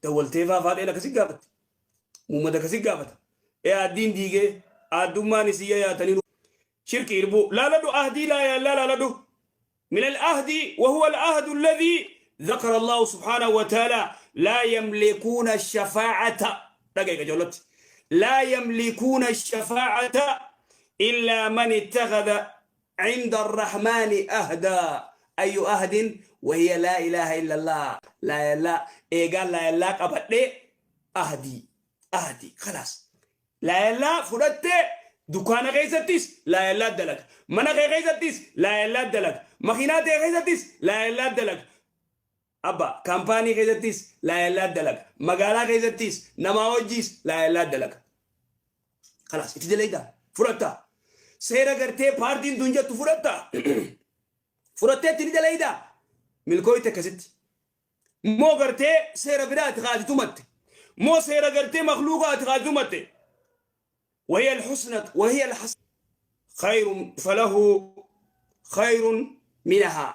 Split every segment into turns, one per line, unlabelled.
Dawwaltee faa faadheen akkasi gaafatti. Muummata akkasi gaafata. Ee addiin diigee addummaan isiyya yaatanii shirki irbuu laaladhu ahdii laa yaallaa laaladhu. من العهد وهو العهد الذي ذكر الله سبحانه وتعالى لا يملكون الشفاعة. دقيقة جولت. لا يملكون الشفاعة إلا من اتخذ عند الرحمن أهدا. أي أهد؟ وهي لا إله إلا الله. لا لا إيه قال لا لا قبل أهدي أهدي خلاص. لا لا fudhatte dukkaana keessattis laa illaa dalaga, mana kee keessattis laa illaa dalaga, makiinaa ta'e keessattis laa illaa dalaga, abba kaampaanii keessattis laa illaa dalaga, magaalaa keessattis namaa wajjiis laa illaa dalaga. Kalaas itti dalagaa fudhatta. Seera gartee paartiin tun jettu fudhatta, fudhattee itti ni dalaydaa milkooyte. Akkasitti moo gartee seera biraati kaati tumatte, moo seera gartee makluuqaati kaati tumatte. وهي الحسنى وهي الحسنة خير فله خير منها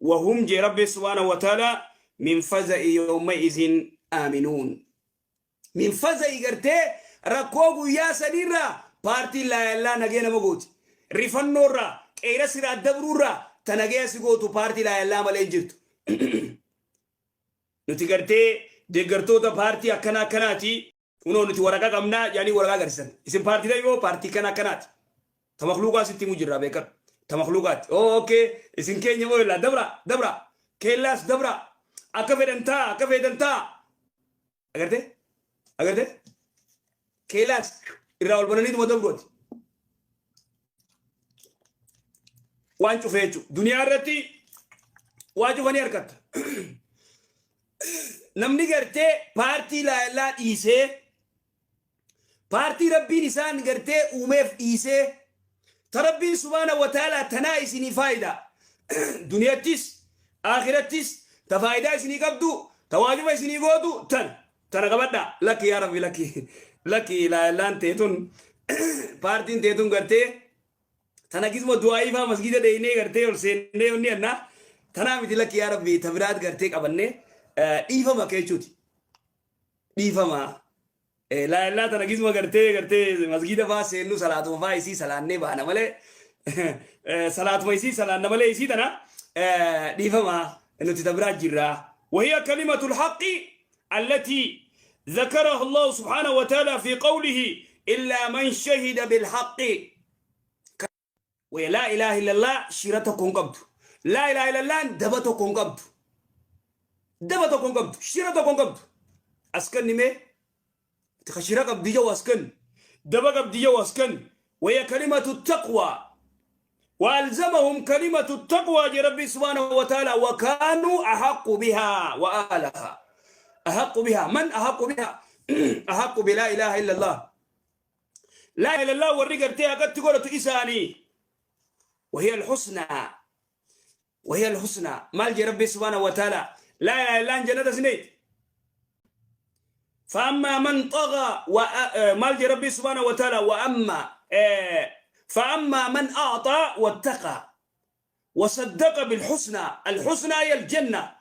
وهم جي ربي سبحانه وتعالى من فزع يومئذ آمنون. من فزع gartee rakkoo guyyaa saniirraa paartiin laa illaa nagee nama gooti. Rifannoorraa qeera siraa dabruurraa ta nagee si gootu paartii laa illaa malee hin jirtu. Nuti gartee deeggartoota paartii akkana akkanaati, kunoo nuti waraqaa qabnaa jedhanii waraqaa agarsiisan. Isin paartii yoo paartii kana akkanaati. Ta makluuqaa sitti himu jirra, beekadhu. Ta makluuqaati. Oo okay, isin keenya moo illaa dabra dabra keellaas dabra, akka fedhan taa, akka feetan taa. Agartee, agartee, keellaas irraa ol bananiituma dabruuti. Waan cufee jechuudha. Duniyaa irratti waa cufanii harkatta. Namni gartee paartii laayillaa dhiisee, paartii rabbiin isaan gartee uumeef dhiisee, ta rabbiin subhaana wa ta'ala tanaa isinii faayidaa duniyattis akhirattis ta faayidaa isinii qabdu, ta waajiba isinii gootu tan tana qabadha. Lakki yaa rabbi, lakki lakki, laayillaan teetun paartiin teetun gartee tana gizma du'aayii faa masgiida dheeynee gartee ol seennee onni annaa tanaa miti. Lakki yaa rabbi, ta biraat gartee qabannee dhiifama akka jechuuti dhiifama. Laayillaa tana gizma gartee masgiida faa seennu salaatuma faa isii salaannee baana malee, salaatuma isii salaanna malee, isii tana dhiifama, nuti ta biraa jirra. وهي كلمة الحق التي ذكرها الله سبحانه وتعالى في قوله إلا من شهد بالحق. ولا إله إلا الله shira tokko hin qabdu. لا إله إلا الله daba tokko hin qabdu. Daba tokko hin qabdu. Shira tokko hin qabdu. Askanni mee shira qabdi jau askan daba qabdi jau askan. وهي كلمة التقوى وألزمهم كلمة التقوى جي ربي سبحانه وتعالى وكانوا أحق بها وأهلها. أحق بها من أحق بها؟ أحق بلا إله إلا الله. لا إله إلا الله warri gartee akkatti godhatu isaanii. وهي الحسنى وهي الحسنى maal jee ربي سبحانه وتعالى؟ لا إله إلا الله جنة سنيت. فأما من طغى و maal jee ربي سبحانه وتعالى؟ وأما فأما من أعطى واتقى وصدق بالحسنى. الحسنى هي الجنة.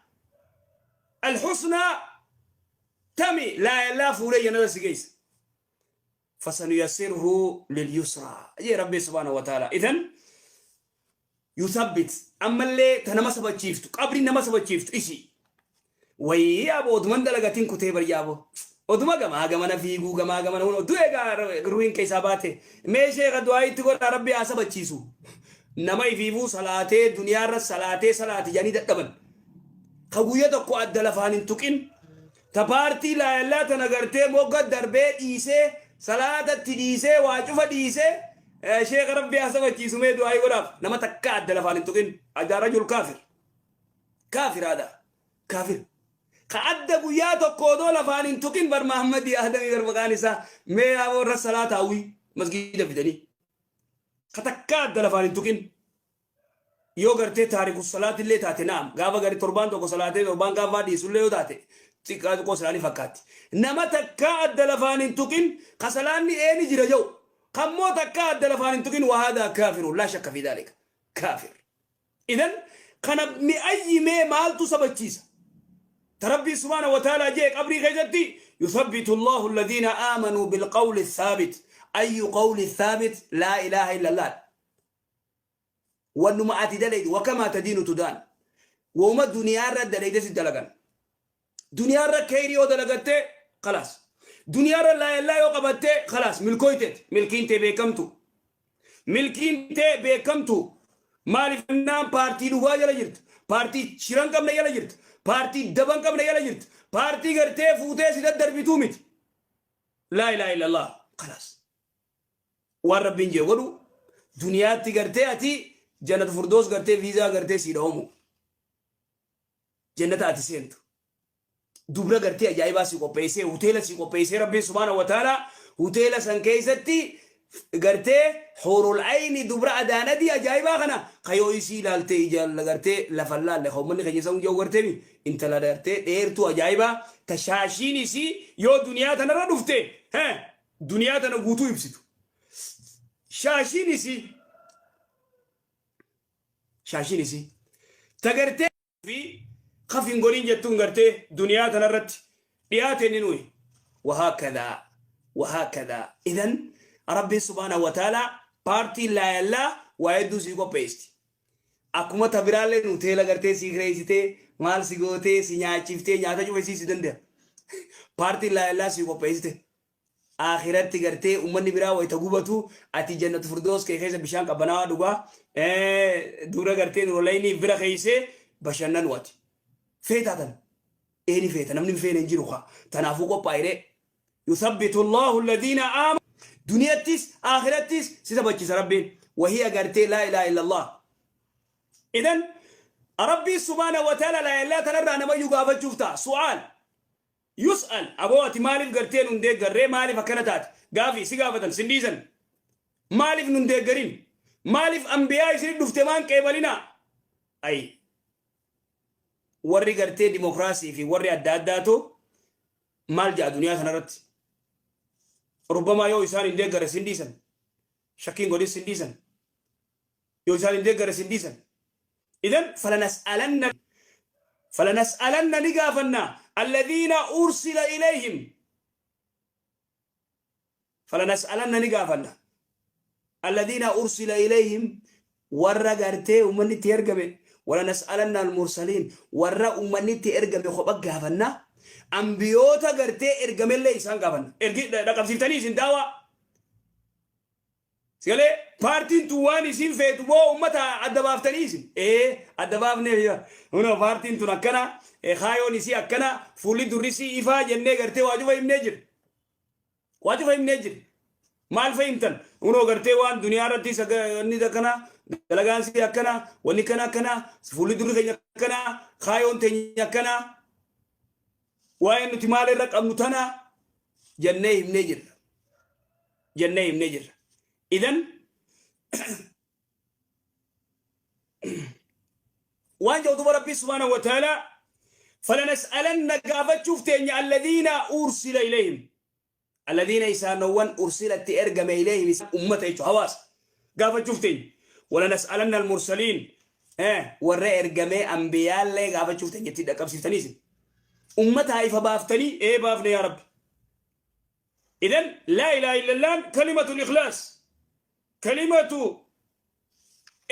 الحسنى تمي لا لا فوري جنة سجيس فسنيسره لليسرى يا ربي سبحانه وتعالى. إذن يثبت أما اللي تنما سبتشيفت قبري نما سبتشيفت إشي wayii yaaboo oduman dalagatiin kutee bar yaaboo oduma gamaa gamana fiiguu gamaa gamana hun oduu egaa ruhiin keessaa baate mee sheeka du'aa itti godhaa rabbi haa sabachiisu. Nama ifiifuu salaatee duniyaarra salaatee salaati jedhanii dadhaban ka guyya tokko adda lafaan hin tuqin, ta paartii laayallaa tana gartee mogga darbee dhiisee, salaatatti dhiisee, waa cufa dhiisee, sheeka rabbi haa sabachiisu mee du'aa godhaaf. Nama takka adda lafaan hin tuqin adda rajul kaafir kaafiraadha kaafir ka adda guyyaa tokko odoo lafaan hin tuqin bar Mahammadii Aadamii bar maqaan isaa mee yaaboo irra salaata hawwii masgiida fidanii ka takka adda lafaan hin tuqin. Yoo gartee taariku salaatillee taate, naam, gaafa gari torbaan tokko salaatee torbaan gaafaa dhiisullee yoo taate xiqqaa xiqqoo salaanii fakkaatti. Nama takka adda lafaan hin tuqin ka salaanni eeni jira jau kammoo takka adda lafaan hin tuqin. وهذا كافر لا شك في ذلك كافر. إذن kana mi'ayyi mee maaltu sabachiisa? Ta Rabbiin subhaanahu wa ta'aalaa je'e qabrii keessatti yuthabbitu Allahu alladhiina aamanuu bilqawli thaabit. Ayyu qawli thaabit? Laa ilaaha illallah. Wannuma ati dalaydu wakamaa tadiinu tudaan. Woma duniyaa irra dalayde si dalagan. Duniyaa irra keyrii yoo dalagatte khalaas. Duniyaa irra laa ilaaha yoo qabatte khalaas milkooyteet. Milkiin tee beekamtu. Milkiin tee beekamtu. Maaliif jennaan paartii dhugaa jala jirta. Paartii shira hin qabne jala jirta. Paartii daba hin qabne jala jirta. Paartii gartee fuutee si daddarbituu miti. Laa ilaaha illallah. Khalaas. Waan Rabbiin jee godhu duniyaatti gartee ati jannatu furdoos gartee viizaa gartee sii dhawamu. Jannata ati seentu. Dubra gartee ajaa'ibaa si qopheessee hoteela si qopheessee Rabbiin subhaanahu wa ta'ala hoteela san keessatti gartee huurul ayni dubra adaan adii ajaa'ibaa kana ka yoo isii ilaalte ija gartee lafa hin laalle ka ummanni keenya san jiru gartee intala gartee dheertuu ajaa'ibaa ta shaashiin isii yoo duniyaa tanarra dhufte duniyaa tana guutuu ibsitu shaashiin isii shaashiin isii ta gartee fi kaf hin godhin jettuun gartee duniyaa tanarratti dhiyaate ni nuyi wahaakadaa wahaakadaa. Idan Rabbiin subhaanahu wa ta'aalaa paartiin laayallaa waa hedduu sii qopheessiti. Akkuma ta biraallee hoteela gartee sii kireessitee maal si gootee si nyaachiftee nyaata cufa isii si danda'a. Paartiin laayallaa sii qopheessite. Akhiratti gartee ummanni biraa wayita gubatu ati jannatu furdoos kee keessa bishaan qabbanaawaa dhugaa dura gartee nurolaynii bira keessee bashannanu ati. Feetaa tan eeni feeta namni hin feene hin jiru kaa tanaafuu qophaa'iree. Yuthabbitu Allahu alladhiina aamanu duniyattis akhirattis si taphachiisa Rabbiin wahiya gartee laa ilaaha illallah. Idan Rabbiin subhaanahu wa ta'ala laa ilaaha tanarraa namayyuu gaafachuuf ta'a su'aal. Yus'al, aboo ati maaliif gartee nun deeggarree maaliif akkana taate? Gaafii si gaafatan sin dhiisan. Maaliif nun deeggarin? Maaliif anbiyaa isinit dhufte maan qeebalinaa? Ay warri gartee dimokiraasii fi warri adda addaatu maal ja'a duniyaa tanarratti? Rubbamaa yoo isaan hin deeggarre sin dhiisan. Shakkiin godhin sin dhiisan. Yoo isaan hin deeggarre sin dhiisan. Idan falanas'alanna falanas'alanna ni gaafanna alladhiina ursila ilayhim falanas'alanna ni gaafanna alladhiina ursila ilayhim warra gartee ummanni itti ergame walanas'alanna almursaliin warra ummanni itti ergame kopha gaafanna ambiyoota gartee ergamellee isaan gaafanna ergi dhaqabsiiftanii isin daawaa. Sigalee paartiin tun waan isiin feetu boo ummata adda baaftanii isin ee adda baafnee hunoo paartiin tun akkana kaayoon isii akkana fuulli durri isii ifaa jennee gartee waa cufa himnee jira. Waa cufa himnee jira. Maal fahimtan hunoo gartee waan duniyaa irratti inni akkana dalagaan isii akkana wanni kana akkana fuulli durri keenya akkana kaayoon teenya akkana waa'ee nuti maal irra qabnu tana jennee himnee jirra. Jennee himnee jirra. Idan waan jedhu duba Rabbii subhaanahu wa ta'aalaa falanas'alanna gaafachuuf teenya alladhiina ursila ilayhim alladhiina isaanowwan ursilatti ergame ilayhim isaan ummata jechuudha hawaasa gaafachuuf teenya walanas'alanna almursaliin warra ergamee ambiyaallee gaafachuuf teenya itti dhaqqabsiiftanii isin ummataa ifa baaftanii ee baafne yaa Rabbi. Idan laa ilaaha illallaan kalimatul ikhlaas kalimatu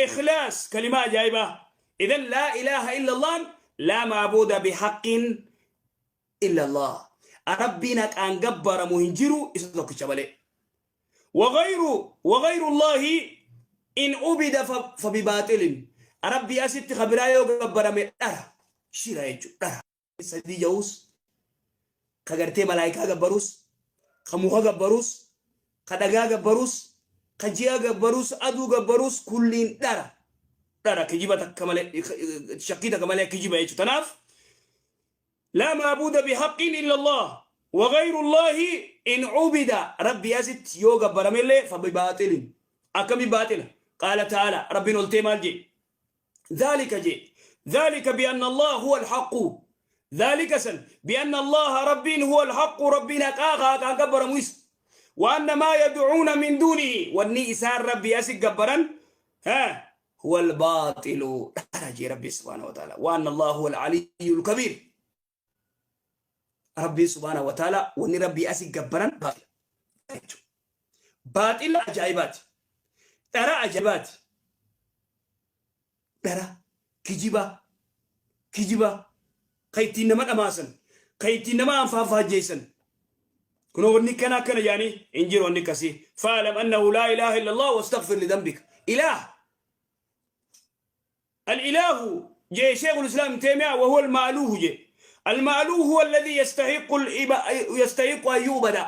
ikhlaas kalimaa ajaa'ibaa. Idan laa ilaaha illallaan laa maabuuda bihaqqin illallah. Rabbiin haqaan gabbaramu hin jiru isa tokkicha malee. Wagayru wagayru Allaahi in ubida fabibaaxilin. Rabbii asitti ka biraa yoo gabbarame dhara shira jechuudha dhara. Sadii ja'uus ka gartee malaayikaa gabbaruus ka muka gabbaruus ka dhagaa gabbaruus ka ji'a gabbaruus aduu gabbaruus kulliin dhara dhara kijiba takka malee shakkii takka malee kijiba jechuudha. Tanaaf laa maabuuda bihaqqin illa Allah wa ghayru Allahi in ubida rabbi asitti yoo gabbaramellee fa bibaaxilin akkami baaxila qaala ta'ala rabbiin oltee maal jee ذلك جي ذلك بأن الله هو الحق ذلك سن بأن الله ربين هو الحق ربنا قاقا كان كبر مويس وأن ما يدعون من دونه واني إسان ربي أسك جبرا ها هو الباطل رجي ربي سبحانه وتعالى وأن الله هو العلي الكبير. Rabbiin subhaanahu wa ta'ala wanni Rabbii asi gabbaran baaxila jechuudha. Baaxila ajaa'ibaati. Dhara ajaa'ibaati. Dhara kijiba kijiba kan ittiin nama dhamaasan kan ittiin nama anfaanfaajjeessan. Kunoo wanni akkana akkana jedhanii hin jiru wanni akkasii. Fa'alam annahu laa ilaaha illallah wastaghfir li dhanbika. Ilaah Al-ilaahu jee Sheekhul Islaam Ibn Taymiyaa wa huwa al-ma'luuhu jee. Al-ma'luuhu huwa alladhii yastahiqqu yastahiqqu an yu'bada.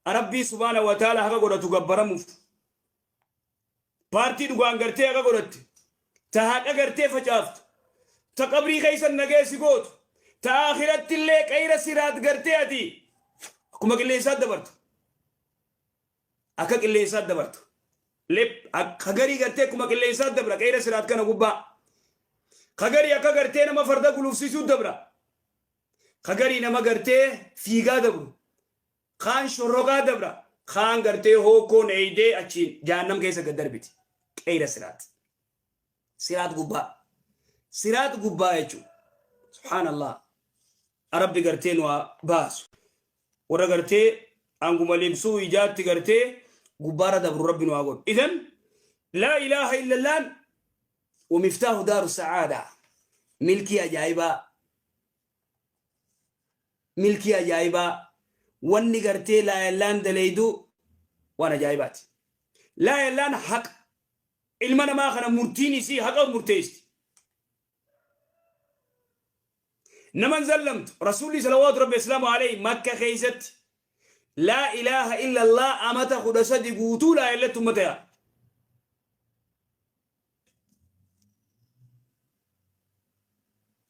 Rabbii subhaanahu wa ta'ala haqa godhatu gabbaramuuf. Paartii dhugaan gartee haqa godhatte. Ta haqa gartee facaaftu. Ta qabrii keessa nagee si gootu. Ta akhiratti illee qayra siraat gartee ati akkuma qilleensaa dabartu. Akka qilleensaa dabartu. Lep ka garii gartee akkuma qilleensaa dabra qeera siraat kana gubbaa. Ka garii akka gartee nama farda gulufsiisuu dabra. Ka garii nama gartee fiigaa dabru. Kaan shorroqaa dabra. Kaan gartee hookkoon eeydee achiin jahannam keessa gad darbiti. Qeera siraat. Siraat gubbaa. Siraat gubbaa jechuudha. Subhaanallah. Rabbi gartee nu haa baasu. Warra gartee hanguma libsuu ijaatti gartee gubbaarra dabru Rabbi nu haa godhu. Idan laa ilaaha illallaan wa miftaahu daaru sa'aada. Milkii ajaa'ibaa. Milkii ajaa'ibaa. Wanni gartee laa illaan daleeydu waan ajaa'ibaati. Laa illaan haqa. Ilma namaa kana murtiin isii haqa murteessti. Nama hin zallamtu. Rasuulli salawaatu rabbi islaamu alayhi Makka keessatti laa ilaaha illallah amata 13 guutuu laa illatti ummata yaa.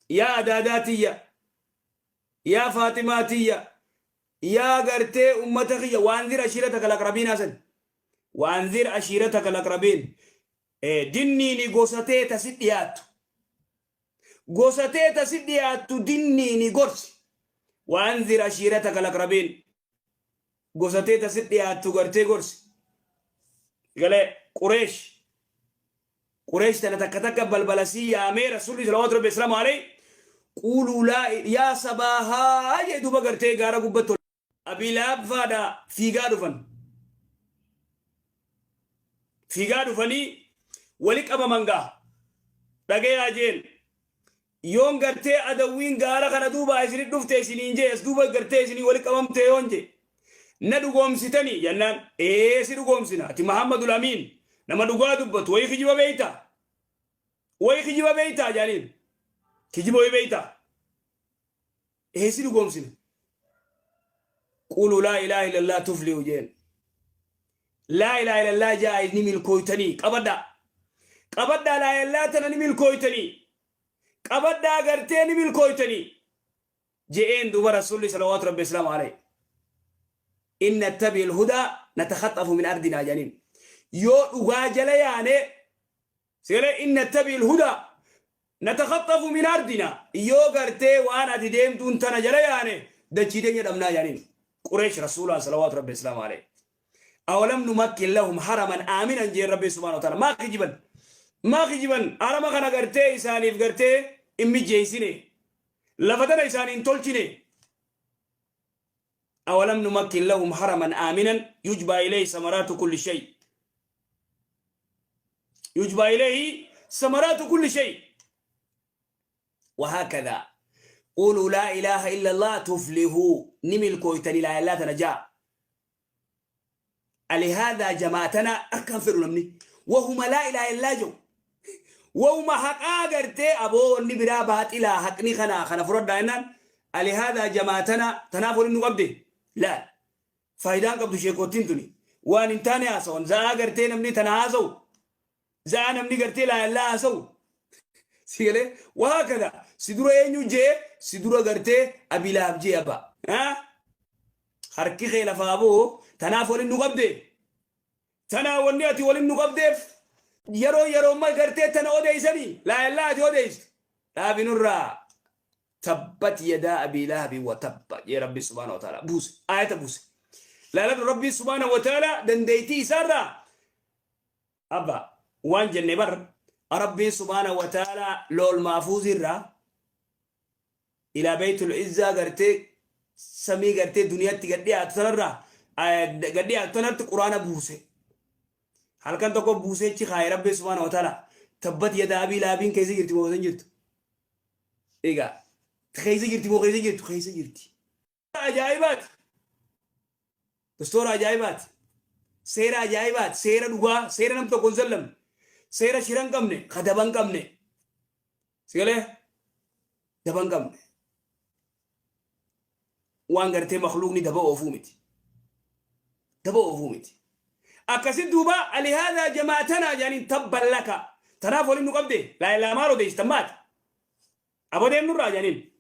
Yaa adaadaa tiyya, yaa Faaximaa tiyya, yaa gartee ummata kiyya waanzir ashiirataka laqrabiin hasan. Waanzir ashiirataka laqrabiin. Dinniini gosa tee ta si dhiyaattu. Gosa tee ta si dhiyaattu dinniini gorsi. Waanzir ashiirataka laqrabiin. Gosa tee ta si dhiyaattu gartee gorsi. Galee Qureesh. Qureesh tana takka takka balbala sii yaamee Rasuulli salawaatu rabbi islaamu alayhi quuluu laa yaa sabaahaa jee duuba gartee gaara gubbatti ol Abii Lahab faadha fiigaa dhufan. Fiigaa dhufanii wali qabaman gaa. Dhagayaa jeen. Yoon gartee adawwiin gaara kana duubaa isinit dhufte isiniin jee as duuba gartee isinii wali qabamte yoon jee. Na dhugoomsitanii jennaan ee si dhugoomsina ati Muhammadul Amiin nama dhugaa dubbatu wayii kijiba beeytaa? Wayii kijiba beeytaa jaaniin. Kijiba wayii beeytaa? Ee si dhugoomsina. Qulu laa ilaaha illallah tuflihu jeen. Laa ilaaha illallah jaa ni milkooytanii qabadhaa. Qabadhaa laa illallah tana ni milkooytanii. Qabadhaa gartee ni milkooytanii. Je'een duuba Rasuulli salawaatu rabbi islaamu alayhi. In nattabi alhudaa natakhaxafu min ardinaa jedhaniin. Yoo dhugaa jala yaane Sagalee in nattabi'il hudaa natakhaxxafu min ardina yoo gartee waan ati deemtuun tana jala yaane dachii teenya dhabnaa jedhaniin. Qureesh Rasuulaan salawaatu rabbi islaamu alayhi. Awalam numakkin lahum haraman aaminan jeen rabbi subhaanahu wa ta'ala. Maa kijiban? Maa kijiban? Harama kana gartee isaaniif gartee hin mijjeessine. Lafa tana isaanii hin tolchine. Awalam numakkin lahum haraman aaminan yujbaa ilayhi samaraatu kulli shay. Yujbaa ilayhi samaraatu kulli shay. وهكذا قولوا لا إله إلا الله تفلحوا نمل كويتني لا إله تنجا لهذا جماعتنا أكن فرو نمني وهم لا إله إلا جو وهم حقا غرتي أبو النبرا باطلا حقني خنا خنا فرد داينان لهذا جماعتنا تنافر إنه قبدي لا faayidaan qabdu sheekottiin tuni waan hin taane haasawan za'aa gartee namni tana haasawu za'aa namni gartee laa illaa haasawu si galee waa kana si dura eenyu jee si dura gartee abilaab jee abba harki kee lafaa boo tanaaf waliin nu qabde tanaa wanni ati waliin nu qabdeef yeroo yeroo ma gartee tana odeessanii laa illaa ati odeessitu dhaabi nurraa Tabbat yadaa abii lahabi wa tabba jee rabbi subhaanahu wa ta'ala buuse aayata buuse laaladhu rabbi subhaanahu wa ta'ala dandeeytii isaarraa abba waan jenne bar rabbiin subhaanahu wa ta'ala lool maafuuzirraa ilaa beeytul izzaa gartee Samii gartee duniyaatti gad dhiyaatu tanarraa gad dhiyaatu tanatti Quraana buuse. Halkan tokko buusee achi kaaye Rabbi subhaanahu wa ta'ala. Tabbat yadaa abii laabiin keessa jirti moo keessa hin jirtu? Egaa keessa jirti moo keessa jirtu? Keessa jirti. Ajaa'ibaati. Dastoora ajaa'ibaati. Seera ajaa'ibaati. Seera dhugaa, seera nam tokko hin sallamne. Seera shira hin qabne, ka daba hin qabne. Sigalee daba hin qabne. Waan gartee makluuqni daba oofuu miti. Daba oofuu miti. Akkasi duuba alihaadaa jamaatanaa jedhaniin tabban laka. Tanaaf waliin nu qabde laa ilaa maal odeessitan maati. Aboo deemnurraa jedhaniin.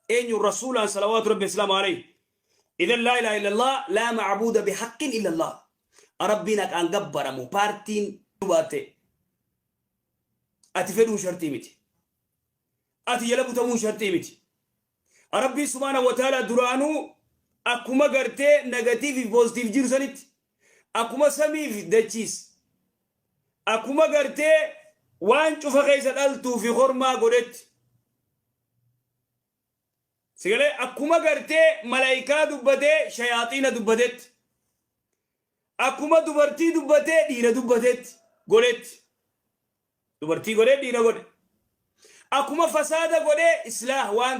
Eenyuun? Rasuulaan salawaatu rabbi islaamu alayhi. Idan laa ilaaha illallah, laa macbuuda bihaqqin illallah. Rabbiin haqaan gabbaramu paartiin baatte ati fedhuun shartii miti. Ati jala butamuun shartii miti. Rabbiin subhaanahu wa ta'ala duraanuu akkuma gartee negative fi positive jiru sanitti, akkuma samii fi dachiis, akkuma gartee waan cufa keessa dhaltuu fi hormaa godhetti, sigalee akkuma gartee malaayikaa dubbatee shayaaxiina dubbatetti, akkuma dubartii dubbatee dhiira dubbatetti godhetti, dubartii godhee dhiira godhe, akkuma fasaada godhee islaah waan